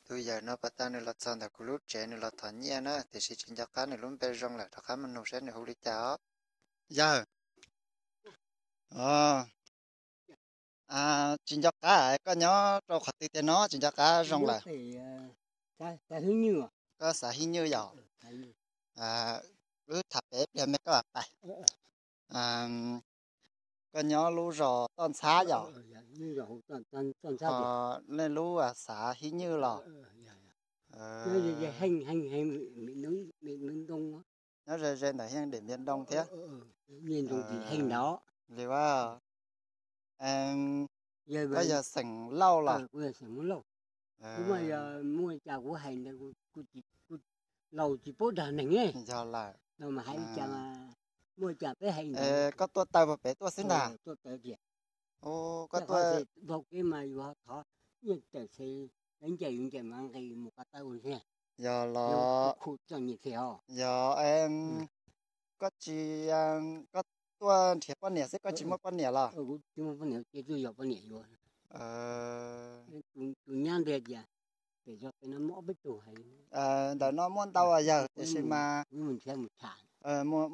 Tus yawm no pas tas nws los txog ntawm kuv lub tsev nws los thov nyiaj na, tiam sis tsis nco qab nws lub npe zoo lawm, rov qab mus nug saib nws hu li cas os. Yawg, tsis nco qab koj nyob rau qhov twg tiag no, tsis nco qab zoo lawm. Koj xav Hib Nywj yom? Wb tham pem ib pliag me koj pais. Koj nyob lub zos Toj Ntxhab yom? Leej lub xav Hib Nywj los? Nyob ze ze ntawm Heej Diam Npias Ntoo thiab. Li ua, koj yog xeem Lauj los? Kuv mas yog muaj cas kuv hais ntawd, laus tsis paub dag neeg. Yog lawm. Hais li cas, muaj cas peb hais ntawd. Koj tuaj taw puag pem tuaj xwb ntag? Tuaj taw tiag. Koj tuaj vau kev mas yus ho thov nyiaj tawm se, lawv ncaim yus ncaim mas nqis mus ko taw ua ntej. Yog los? Yog, koj tsis, koj tuaj nrhiav poj niam xwb koj tsis muaj poj niam los? Tus nyab ntawd tias, pem zos pem no muaj ob peb tug hais. Ntawm no muaj ntau yawg, tiam sis mas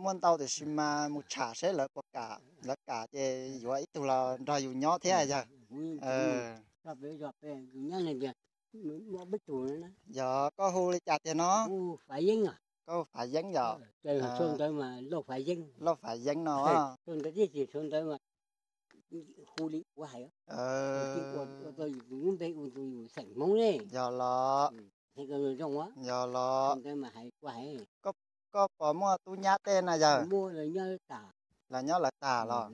muaj ntau tiam sis mas mus tsham seb lawv puas kam, lawv kam ces yuav ib tug los nrog yus nyob thiab yawg. Peb zos pem tus nyab ntawd tias, muaj ob peb tug. Yog, koj hu li cas tiag no? Koj hu Fav Yeeb yom? Lauj Fav Yeeb no. Ntawd, ntawd hu li kuv hais, ua tau yus lub npe ua tus yus xeem Hmoob ne. Yog los? Yog los? Koj puas muaj tub nyab tej na yawg? Los nyob lawv tag los?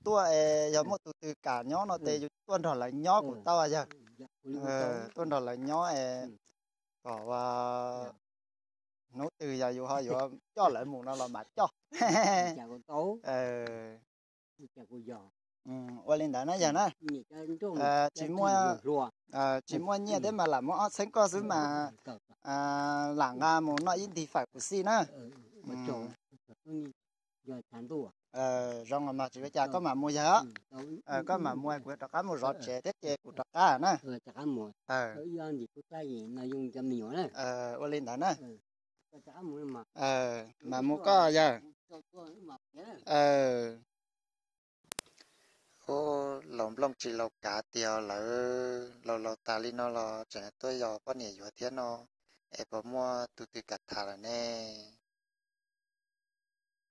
Tuaj es yog muaj tus twg kam nyob no ces yus tuaj nrog lawv nyob kuj tau yawg. Tuaj nrog lawv nyob es kom hnub twg yog yus ho yuav coj lawv mus no los mam coj. Ua li ntawd na yawg na. Tsis muaj, tsis muaj nyiaj thiab mas lam muab ob txheeb koj xwb mas lam nqa mus noj ib ntig fawm kuv xij na. Zoo los mas tsis ua cas, koj mam mus yawg. Koj mam mus, kuv yuav rov qab mus zov tsev thiab ces kuv rov qab na. Ua li ntawd na. Mam mus koj yawg. Ub, laus nplooj tsis laus kav tiag, lawv laus laus tas li no los tseem tuaj yos poj niam yuav thiab no, es puas muaj tus twg kam tham lawm ne?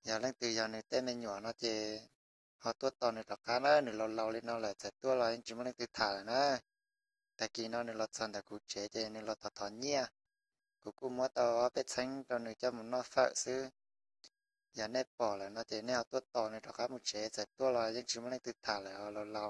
Yog leej twg yog nws tej me nyuam no ces ho tuaj tos nws rov qab na, nws laus laus li no lawm txawm tuaj los yeej tsis muaj leej twg tham lawm na. Tag kis no nws los txog ntawm kuv tsev ces nws los thov thov nyiaj, kuv kuj muab tau ob peb txheeb rau nws coj mus noj fawm xwb. Yog nej pom lawm no ces nej ho tuaj tos nws rov qab mus tsev, txawm tuaj los yeej tsis muaj leej twg tham lawm os laus laus.